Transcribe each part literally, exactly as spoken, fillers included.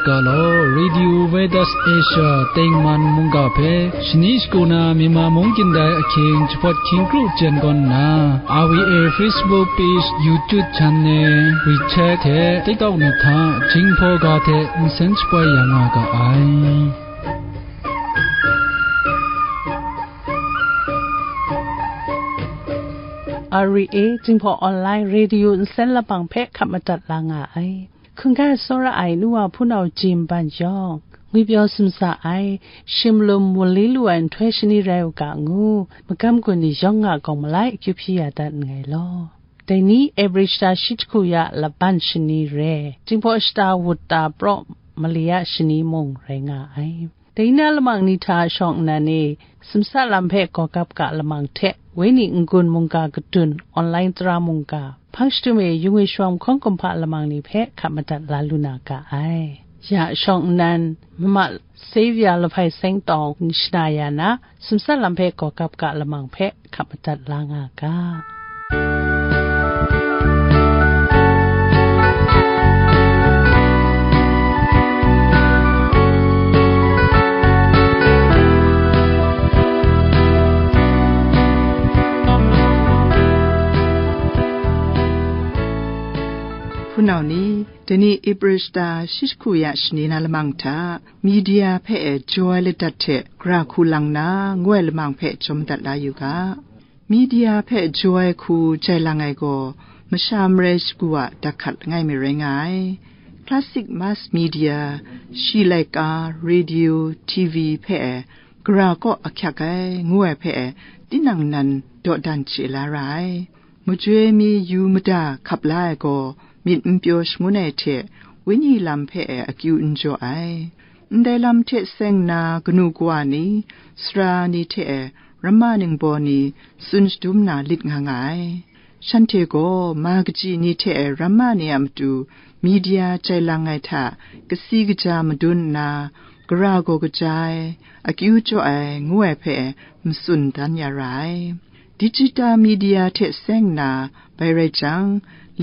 Ga law, Radio Veritas Asia tengman mungga hpe shani shagu na Myanmar mung kyin dai ahkying jahpawt hkying kru jen gawn nna, R V A Facebook page, YouTube channel, WeChat hte TikTok ni hta Jinghpaw ga hte nsen shapoi ya nga ga ai. R V A Jinghpaw Online Radio nsen labang hpe hkap madat la nga ai. Hkungga tsawra ai nu wa hpunau Jim Ban yawng, ngwipyaw simsa ai, shimlum wunli lu ai nhtoi shani rai u ga ngu, magam gun ni yawng a gawng malai akyu hpyi ya dat nngai law. Dai ni April shata shi jahku ya laban shani re, Jinghpaw shata wut ta praw mali a shani mung rai nga ai. Dai na lamang ni hta shawng nnan e, simsa lam hpe gawgap ga lamang hte, wenyi n-gun mungga kadun, online tara mungga, hpang shadum e yung e shawng hkawng kumhpa lamang ni hpe hkap madat la lu na ga ai. Ya shawng nnan, Mama Xavier Lahpai Seng tawng n shana ya na, simsa lam hpe gawgap ga lamang hpe hkap madat la nga ga. Hpunau ni, dai ni April shata shi jahku ya shani na lamang hta, media hpe jaw ai ladat hte gara hku lang na, ngu ai lamang hpe jaw madat la yu ga. Media hpe jaw ai hku jai lang ai gaw, masha marai shagu a dak hkat langai mi rai nga ai. Classic mass media, shi laika, radio, T V hpe gara kaw ahkyak ai, ngu ai hpe tinang nan dawdan chye la ra ai. Majoi mi yu mada hkap la ai gaw, myit n pyaw shangun ai hte, wenyi lam hpe akyu n jaw ai. Ndai lam hte seng nna, kanu kawa ni, sara ni hte ramma ningbaw ni tsun shadum na lit nga nga ai. Shanhte gaw ma kaji ni hte ramma ni a matu media jai lang ai hta kasi kaja madun nna, gara gaw kaja ai, akyu jaw ai, ngu ai hpe matsun dan ya ra ai. Digital media hte seng nna bai rai jang,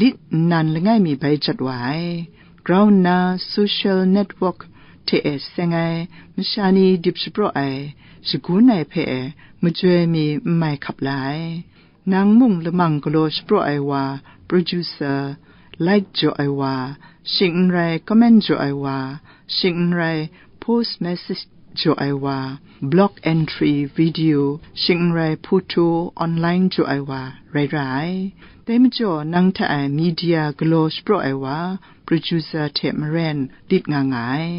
lit nnan langai mi bai jat wa ai. Grau nna social network hte e seng ai, masha ni dip shapraw ai, shagun ai hpe majoi mi n mai hkap la ai. Nang mung lamang galaw shapraw ai wa, producer, like jaw ai wa, shing n rai comment jaw ai wa, shing n rai post message jaw ai wa, blog entry, video, shing n rai photo, online jaw ai wa rai ra ai. Dai majaw, nang hta e media galaw shapraw ai wa, producer hte maren lit nga nga ai.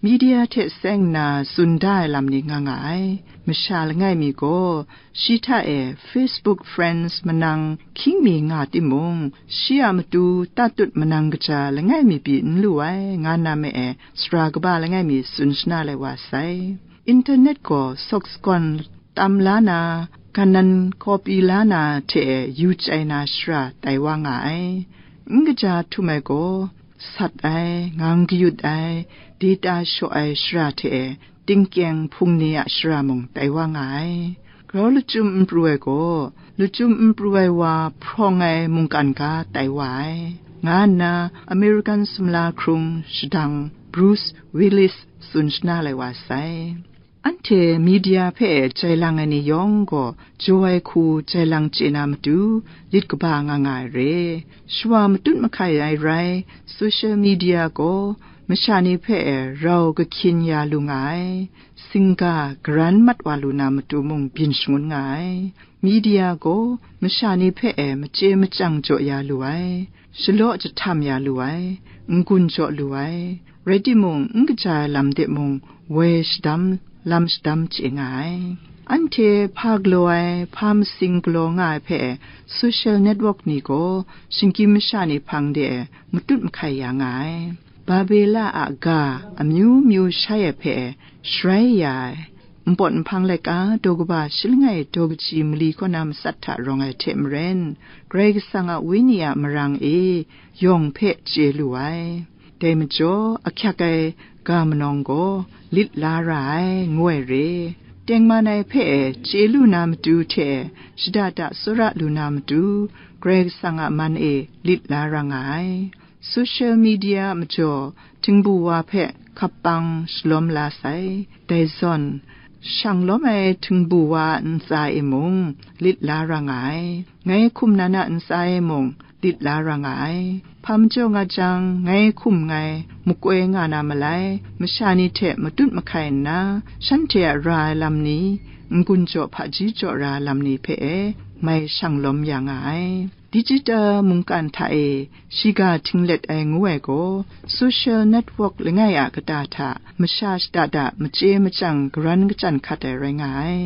Media hte seng nna tsun da ai lam ni nga nga ai. Masha langai mi gaw, shi hta e Facebook friends manang hkying mi nga timung, shi a matu tatut manang kaja langai mi pyi n lu ai, nga na me e, sara kaba langai mi tsun shana lai wa sai. Internet gaw sawk sagawn tam la na, kanan kawpi la na hte yu chyai na shara tai wa nga ai. N kaja htum ai gaw, sat ai, ngang kayut ai, data shaw ai shara hte tingkyeng hpung ni a shara mung tai wa nga ai. Grau lachyum n pru ai gaw, lachyum n pru ai wa hprawng ai mungkan ga tai wa ai, nga nna American sumla hkrung shadang Bruce Willis tsun shana lai wa sai. Anhte media hpe jai lang ai ni yawng gaw, jaw ai hku jai lang chye na matu, lit kaba nga nga ai re. Shawa matut mahkai ai rai, social media gaw masha ni hpe rau kahkyin ya lu nga ai, singga garan mat wa lu na matu mung byin shangun nga ai. Media gaw masha ni hpe e machye machyang jaw ya lu ai, shalaw jahtam ya lu ai, n-gun jaw lu ai, rai timung, n kaja ai lam de mung woi shadam, lam shadam chye nga ai. Anhte hpa galaw ai, hpa masing galaw nga ai hpe social network ni gaw shinggyim masha ni hpang de matut mahkai ya nga ai. Babela a ga amyu myu shai ai hpe sharai ya ai, npawt nhpang laika daw kaba shi langai daw kaji mali kaw na matsat hta rawng ai hte maren, Karai Kasang a Wenyi a marang e yawng hpe chye lu ai. Dai majaw, ahkyak ai ga manawng gaw lit la ra ai, ngu ai re. Tengman ai hpe chye lu na matu hte shada da tsawra lu na matu, Karai Kasang a man e lit la ra nga ai. Social media a majaw, htingbu wa hpe hkap pang shalawm la sai. Dai zawn, shang lawm ai htingbu wa a ntsa e mung lit la ra nga ai. Ngai hkum nan a ntsa e mung lit la ra nga ai. Hpa majaw nga jang, ngai hkum ngai makoi nga na malai, masha ni hte matut mahkai nna, shanhte a ra ai lam ni, n-gun jaw hpaji jaw ra ai lam ni hpe e mai shang lawm ya nga ai. Digital mungkan hta e shiga htinglet ai ngu ai gaw, social network langai a kata hta masha shada da machye machyang karan kachyan hkat ai rai nga ai.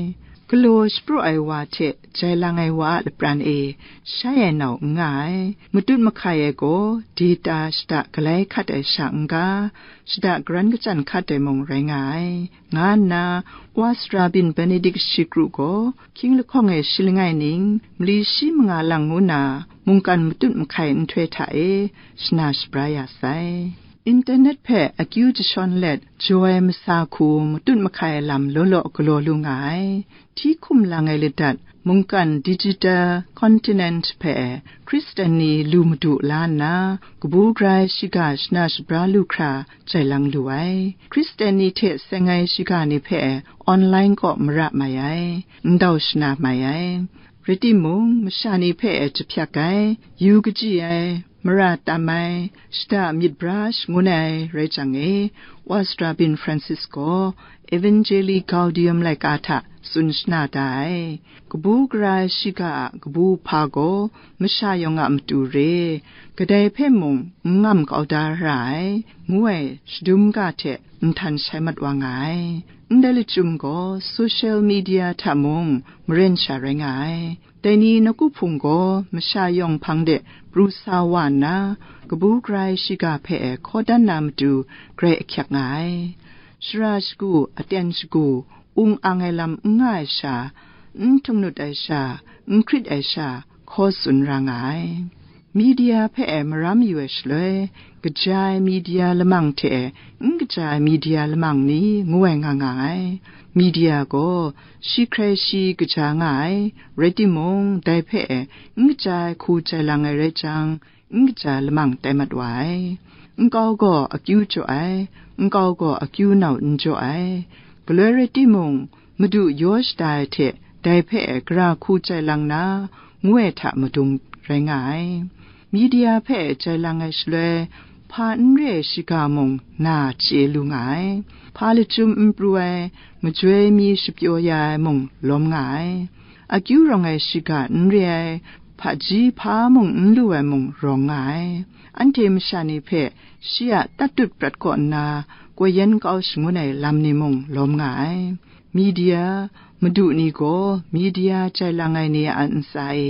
Galaw shapraw ai wa hte jai lang ai wa a lapran e shai ai nau n nga ai. Matut mahkai ai gaw, data shada galai hkat ai sha n-ga, shada karan kachyan hkat ai mung rai nga ai, nga nna, Wa sara byin Benedict shi kru gaw, hkying lahkawng e shi langai ning, mali shi manga lang ngu na, mungkan matut mahkai nhtoi hta e shana shabra ya sai. Internet hpe akyu jashawn let, jaw ai masa hku matut mahkai ai lam law law galaw lu nga ai. Hti hkum lang ai ladat, mungkan digital continent hpe Hkristan ni lu madu la nna, kabu gara ai shiga shana shabra lu hkra jai lang lu ai. Hkristan ni hte seng ai shiga ni hpe online kaw mara mai ai, ndau shana mai ai. Rai timung, masha ni hpe jahpyak ai, yu kaji ai, mara tam ai, shada myit bra shangun ai rai jang e, Wa sara byin Francis gaw Evangelii Gaudium laika hta tsun shana da ai. Kabu gara ai shiga a kabu hpa gaw masha yawng a matu re, kadai hpe mung n ngam kau da ra ai, ngu ai shadum ga hte nhtan shai mat wa nga ai. Ndai lachyum gaw social media hta mung maren sha rai nga ai. Dai ni nawku hpung gaw masha yawng hpang de pru sa wa nna, kabu gara ai shiga hpe hkaw dan na matu grai ahkyak nga ai. Shara shagu, aten shagu, ung ang ai lam n nga ai sha, n htungnut ai sha, n hkrit ai sha, hkaw tsun ra nga ai. Media hpe e maram yu ai shaloi, kaja ai media lamang hte n kaja ai media lamang ni ngu ai nga nga ai. Media gaw shi hkrai shi kaja nga ai, rai timung, dai hpe e n kaja ai hku jai lang ai rai jang, n kaja lamang tai mat wa ai. Nkau gaw akyu jaw ai, nkau gaw akyu nau n jaw ai. Galoi rai timung, Madu yaw shada ai hte dai hpe gara hku jai lang na, ngu ai hta madung rai nga ai. Media hpe jai lang ai shaloi, hpa n re ai shiga mung na chye lu nga ai. Hpa lachyum n pru ai, majoi mi shapyaw ya ai mung lawm nga ai. Akyu rawng ai shiga n re ai, hpaji hpa mung n lu ai mung rawng nga ai. Anhte masha ni hpe shi a tatut prat kaw nna, koi yan kau shangun ai lam ni mung lawm nga ai. Media, Madu ni gaw media jai lang ai ni a ntsa e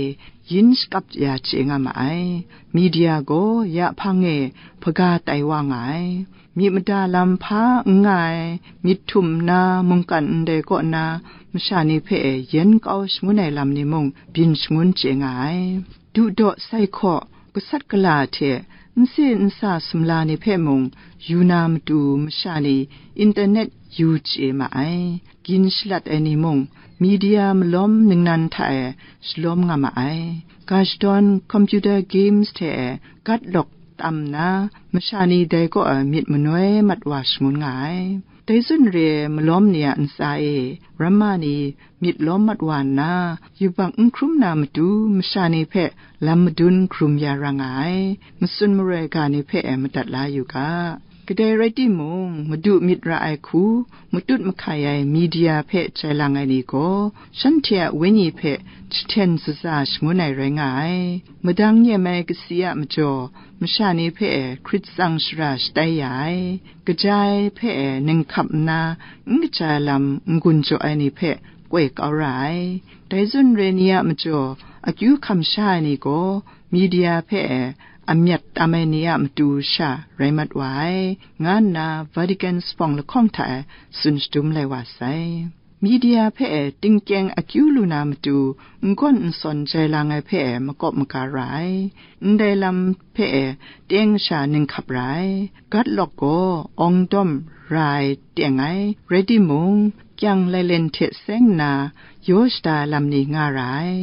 yin shakap ya chye nga ma ai. Media gaw ya hpang e hpaga tai wa nga ai. Myit mada lam hpa n nga ai, myit htum nna mungkan ndai kaw na masha ni hpe e yen kau shangun ai lam ni mung byin shangun chye nga ai. Dudaw sai hkaw, gasat gala hte nse nsa sumla ni hpe mung yu na matu masha ni internet yu chye ma ai. Gin shalat ai ni mung media malawm ningnan hta e shalawm nga ma ai. Ga shadawn computer games hte e gat lawk tam nna, masha ni dai kaw e myit manoi mat wa shangun nga ai. Dai zawn re ai malawm ni a ntsa e, ramma ni myit lawm mat wa nna, yubak n hkrum na matu masha ni hpe lam madun hkrum ya ra nga ai, matsun maroi ga ni hpe e madat la yu ga. Kadai rai timung, Madu myit ra ai hku, matut mahkai ai media hpe jai lang ai ni gaw, shanhte a wenyi hpe jahten shaza shangun ai rai nga ai. Madang nyem ai kasi a majaw, masha ni hpe e hkrit tsang shara shatai ya ai. Kaja ai hpe e ninghkap nna, n kaja ai lam n-gun jaw ai ni hpe koi kau ra ai. Dai zawn re ni a majaw, akyu hkam sha ai ni gaw, media hpe e amyat tam ai ni a matu sha rai mat wa ai, nga nna Vatican zuphpawng lahkawng hta e tsun shadum lai wa sai. Media hpe e tingkyeng akyu lu na matu, n gawn n sawn jai lang ai hpe e makawp maga ra ai. Ndai lam hpe e teng sha ninghkap ra ai. Gat lawk gaw awng dawm ra ai teng ai, rai timung, kyang lailen hte seng nna yaw shada ai lam ni nga ra ai.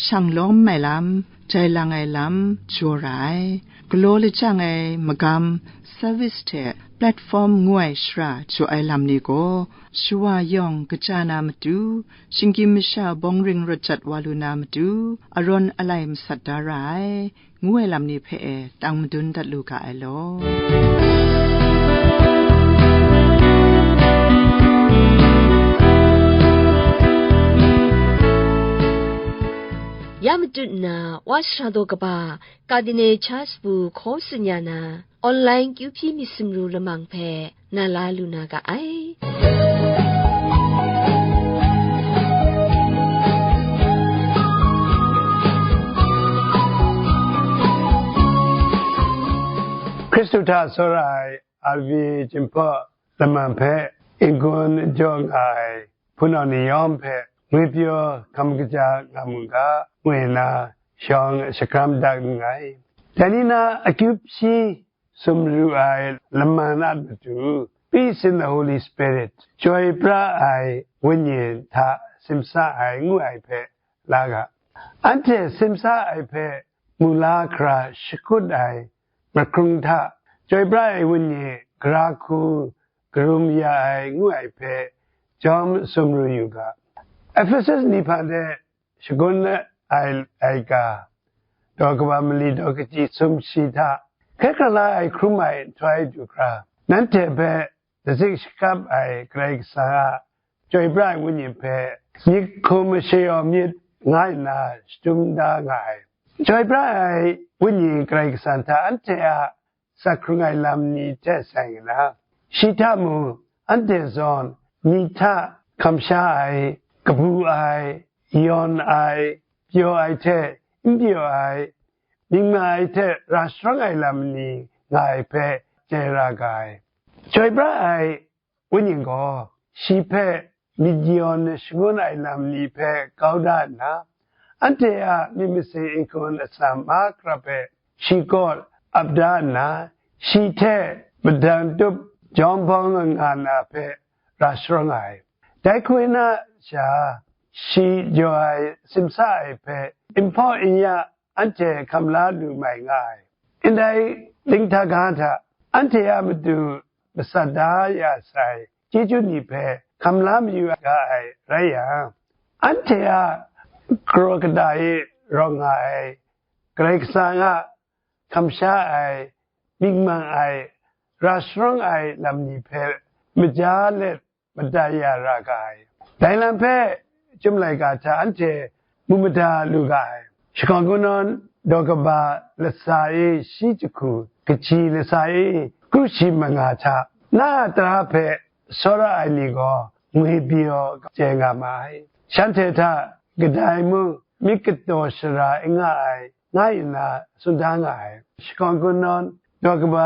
Shang lawm ai lam, jai lang ai lam jaw ra ai. galaw lajang ai magam, service hte platform ngu ai shara jaw ai lam ni gaw, shawa yawng kaja na matu, shinggyim masha bawng ring rawt jat wa lu na matu, arawn alai masat da ra ai, ngu ai lam ni hpe e tang madun dat lu ga ai law. Ya matut nna, Wa Sara Daw Kaba, Cardinal Charles Pu hkaw tsun ya na, online kyu hpyi myit sumru lamang hpe na la lu na ga ai. Hkristu hta tsawra ai R V Jinghpaw lamang hpe n-gun jaw nga ai hpunau ni yawng hpe ngwi pyaw hkam kaja nga mu ga, ngu nna shawng shahkram dat nngai. Dai ni na akyu hpyi sumru ai laman a matu, Peace in the Holy Spirit, chyoi pra ai Wenyi hta simsa ai ngu ai hpe la ga. Anhte simsa ai hpe mu la hkra shakut ai mahkrung hta, chyoi pra ai Wenyi gara hku karum ya ai ngu ai hpe jawm sumru yu ga. Ephesus ni hpang de shagun ai laika, daw kaba mali daw kaji sum shi hta, hkrai hkra la ai hkrum ai nhtoi du hkra, nanhte hpe dazik shakap ai Karai Kasang a chyoi pra ai Wenyi hpe myit hkum shayaw myit nga nna shadum da nga ai. Chyoi pra ai Wenyi Karai Kasang hta anhte a sa hkrung ai lam ni hte seng nna, shi hta mung anhte zawn ni hta hkamsha ai, kabu ai, yawn ai, pyaw ai hte n pyaw ai, mying ma ai hte ra sharawng ai lam ni nga ai hpe chye ra ga ai. Chyoi pra ai Wenyi gaw shi hpe myit yawn shangun ai lam ni hpe kau da nna, anhte a myit masin n-gun atsam mahkra hpe shi kaw ap da nna, shi hte madan tup jawm bawng nga na hpe ra sharawng ai. Dai hku na sha, shi jaw ai simsa ai hpe n hpaw n ya anhte hkam la lu mai nga ai. Ndai dinghta ga hta anhte a matu masat da ya sai chyeju ni hpe hkam la mayu ga ai rai yang, anhte a garaw kata e rawng nga ai Karai Kasang a kamsha ai, myit mang ai, ra sharawng ai lam ni hpe maja let madat ya ra ga ai. Dai lam hpe chyum laika hta anhte mu mada lu ga ai. Shakawn kungdawn daw kaba latsa e shi jahku, kaji latsa e kru shi manga hta, na a tara hpe tsawra ai ni gaw ngwi pyaw chye nga ma ai. Shanhte hta kadai mung myit kataw shara n nga ai, nga nna tsun da nga ai. Shakawn kungdawn daw kaba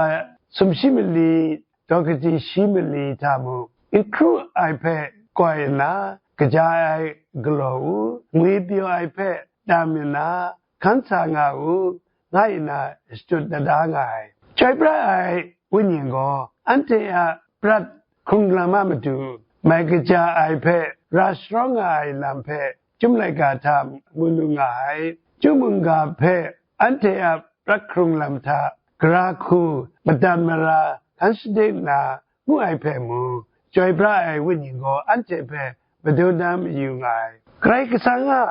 sumshi mali, daw kaji shi mali hta mung, n hkru ai hpe koi nna, kaja ai galaw u, ngwi pyaw ai hpe tam nna, hkan sa nga u, nga nna shadut da da nga ai. Chyoi pra ai Wenyi gaw anhte a prat hkrung lam a matu, mai kaja ai hpe ra sharawng nga ai lam hpe chyum laika hta mu lu nga ai. Chyu mungga hpe anhte a prat hkrung lam hta gara hku, madat mara hkan shadip na ngu ai hpe mung, chyoi pra ai Wenyi gaw anhte hpe madun na mayu nga ai. Karai Kasang a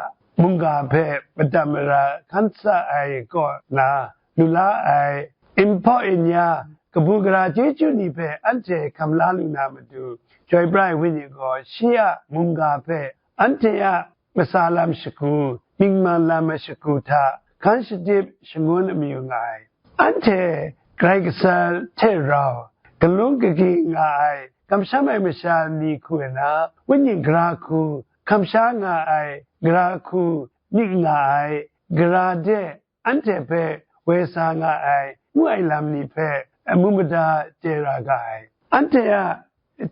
mungga hpe madat mara hkan sa ai kaw na lu la ai, n hpaw n ya, kabu gara chyeju ni hpe anhte hkam la lu na matu, chyoi pra ai Wenyi gaw shi a mungga hpe anhte a masa lam shagu, myit mang lam ai shagu hta hkan shadip shangun mayu nga ai. Anhte Karai Kasang hte rau galun kagyi nga ai, kamsham ai masha ni hku nna, Wenyi gara hku, kamsha nga ai, gara hku myit nga ai, gara de anhte hpe woi sa nga ai, ngu ai lam ni hpe amu mada chye ra ga ai. Anhte a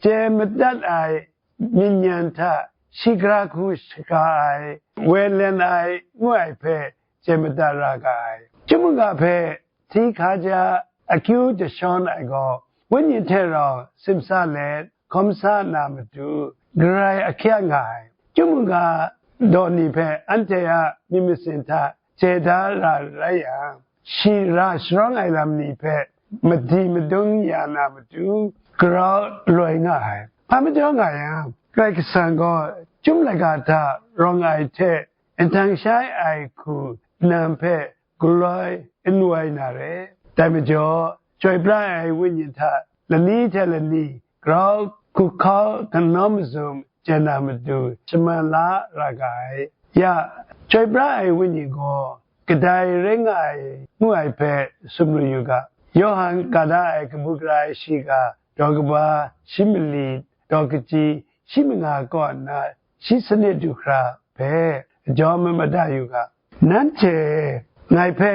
chye madat ai myit nyan hta shi gara hku shaga ai, woi len ai, ngu ai hpe chye madat ra ga ai. Chyum mungga hpe hti hkaja akyu jashawn ai gaw, Wenyi hte rau simsa let, hkawm sa na matu, garai ahkyak nga ai. Chyum mungga daw ni hpe anhte a myit masin hta chye da ra rai yang, shi ra sharawng ai lam ni hpe madi madung ya na matu, grau loi nga ai. Hpa majaw nga yang, Karai Kasang gaw chyum laika hta rawng ai hte, nhtang shai ai hku nang hpe galoi n woi na re. Dai majaw, chyoi pra ai wenyi hta lani hte lani grau hkuhkau kanau mazum chye na matu shaman la ra ga ai. Ya, chyoi pra ai wenyi gaw kadai rai nga ai ngu ai hpe sumru yu ga. Yawhan ga da ai kabu gara ai shiga, daw kaba shi mali, daw kaji shi manga kaw nna shi sanit du hkra hpe jaw mamada yu ga. Nanhte ngai hpe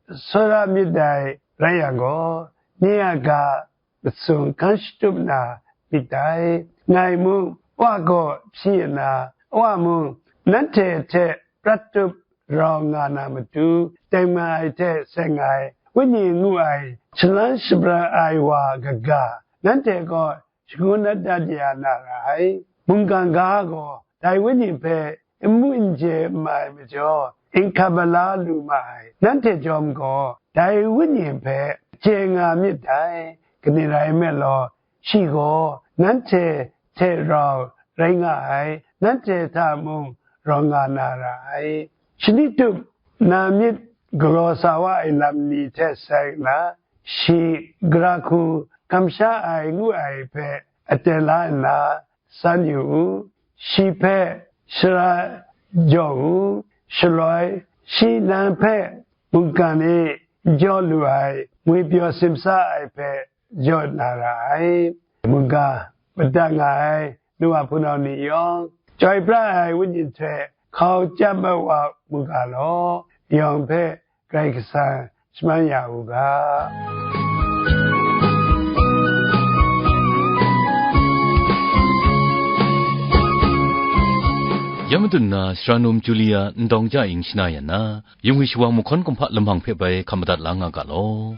tsawra myit dai rai yang gaw, nye a ga masum hkan shatup na myit dai. Ngai mung, Wa gaw hpyi nna, Wa mung nanhte hte prat tup rau nga na matu, tengman ai hte seng ai, Wenyi ngu ai, shalan shabran ai wa kaga, nanhte gaw shangun dat dat ya na ra ai. Mungkan ga gaw dai Wenyi hpe n mu n je n mai majaw, n hkap ala lu ma ai. Nanhte chyawm gaw dai Wenyi hpe chye nga myit dai, kaning rai nme law, shi gaw nanhte hte rau rai nga ai, nanhte hta mung rau nga na ra ai. Shani tup na myit galaw sa wa ai lam ni hte seng nna, shi gara hku kamsha ai ngu ai hpe aten la nna, san yu u, shi hpe shara jaw u, shaloi shi nang hpe mungkan e jaw lu ai ngwipyaw simsa ai hpe jaw na ra ai. Mungga madat nga ai nu wa hpunau ni yawng, chyoi pra ai Wenyi hte hkau chyam ai wa mu ga law, yawng hpe Karai Kasang shaman ya u ga. Ya madun na, Sara Num Julia ndawng ja ing shana yan na, yung ai shawang mahkawn kumhpa lamang hpe bai hkap madat la nga ga law.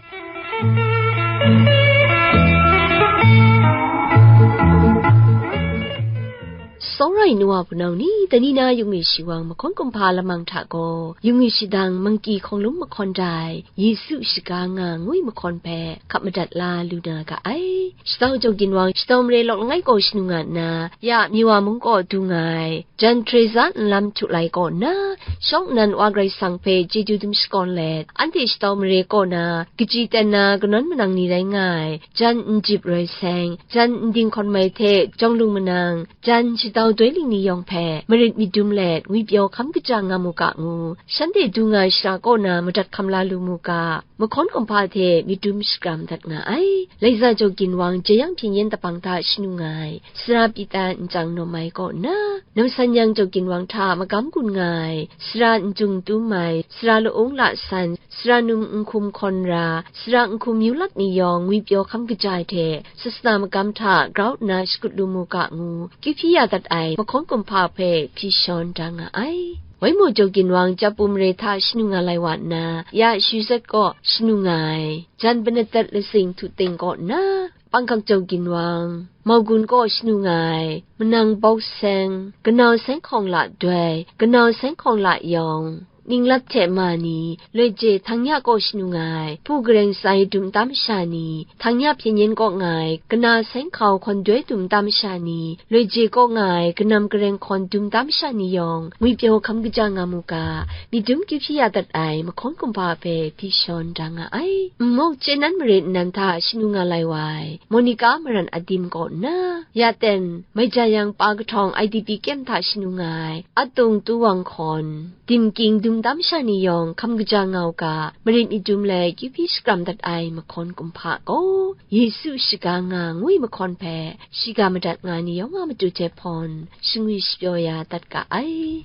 Sawrai nu wa hpunau ni, dai ni na yung ai shawang mahkawn kumhpa lamang hta gaw, yung ai shadang mangki hkawng lum mahkawn dai, Yesu shaga nga ngwi mahkawn hpe hkap madat la lu na ga ai. Shadau Jaw Ginwang, shadau mare lawk langai gaw shanu nga nna, ya Miwa mung kaw du nga ai, jan Treza nlam htu lai kaw nna, shawng nnan Wa Karai Kasang hpe chyeju dum shakawn let, anhte shadau mare kaw na, kaji ten na kanawn manang ni rai nga ai, jan Njip Roi Seng, jan Nding Hkawn Mai hte Jawng Lung Manang, jan Shadau Doi Ling ni yawng hpe marit myit dum let ngwipyaw hkam kaja nga mu ga ngu, shanhte du nga ai shara kaw na madat hkam la lu mu ga, mahkawn kumhpa hte myit dum shakram dat nga ai. Laiza Jaw Ginwang, Jeyang Hpyen Yen Dabang hta shanu nga ai, Sara Pita Nchyang Nawm Mai kaw nna, Namsan Yang Jaw Ginwang hta magam gun nga ai, Sara Njung Tum Mai, Sara Laung La San, Sara Num Nhkum Hkawn Ra, Sara Nhkum Myu Lat ni yawng ngwipyaw hkam kaja ai hte, sasana magam hta grau nna shakut lu mu ga ngu, kyu hpyi ya dat ai mahkawn kumhpa hpe hpyi shawn da nga ai. Waimu Jaw Ginwang, Japu mare hta shanu nga lai wa nna, ya Shuzet kaw shanu nga ai, jan Banadat Lasing Htu Ting kaw nna, Panghkak Jaw Ginwang, Maugun kaw shanu nga ai, Manang Bau Seng, Kanau Seng Hkawng La Doi, Kanau Seng Hkawng La Yawng, Ninglat hte ma ni, Loi Je Htang Ya kaw shanu nga ai, Hpu Gareng Sai Dum Tam Masha ni, Htang Ya Hpyen Yen kaw nga ai, Kana Seng Hkau Hkawn Doi Dum Tam Masha ni, Loi Je kaw nga ai, Kanam Gareng Hkawn Dum Tam Masha ni yawng, ngwipyaw hkam kaja nga mu ga, myit dum kyu hpyi ya dat ai mahkawn kumhpa hpe hpyi shawn da nga ai. Nmuk chye nan mare nnan hta shanu nga lai wa ai, Monica Maran Adim kaw nna, ya ten, Maija Yang Pa Kahtawng I D P kyem hta shanu nga ai, Atung Tu Wang Hkawn, Dimking Dum Tam Masha ni yawng hkam kaja nga u ga, marit myit dum let kyu hpyi shakram dat ai mahkawn kumhpa gaw, Yesu shaga nga ngwi mahkawn hpe, shiga madat nga ni yawng a matu hte hpawn, shangwi shapyaw ya dat ga ai.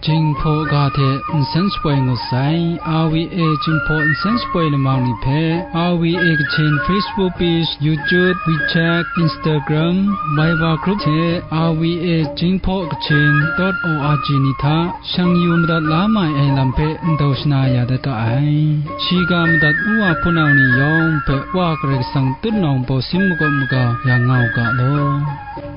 Jinghpaw ga hte nsen shapoi ngut sai. R V A Jinghpaw nsen shapoi lamang ni hpe R V A Kachin Facebook page, YouTube, WeChat, Instagram, Viber group hte R V A Jinghpaw Kachin dot O R G ni hta shang yu madat la mai ai lam hpe ndau shana ya dat ga ai. Shiga madat nu wa hpunau ni yawng hpe Wa Karai Kasang tutnawng bawsin makawp maga yang nga u ga law.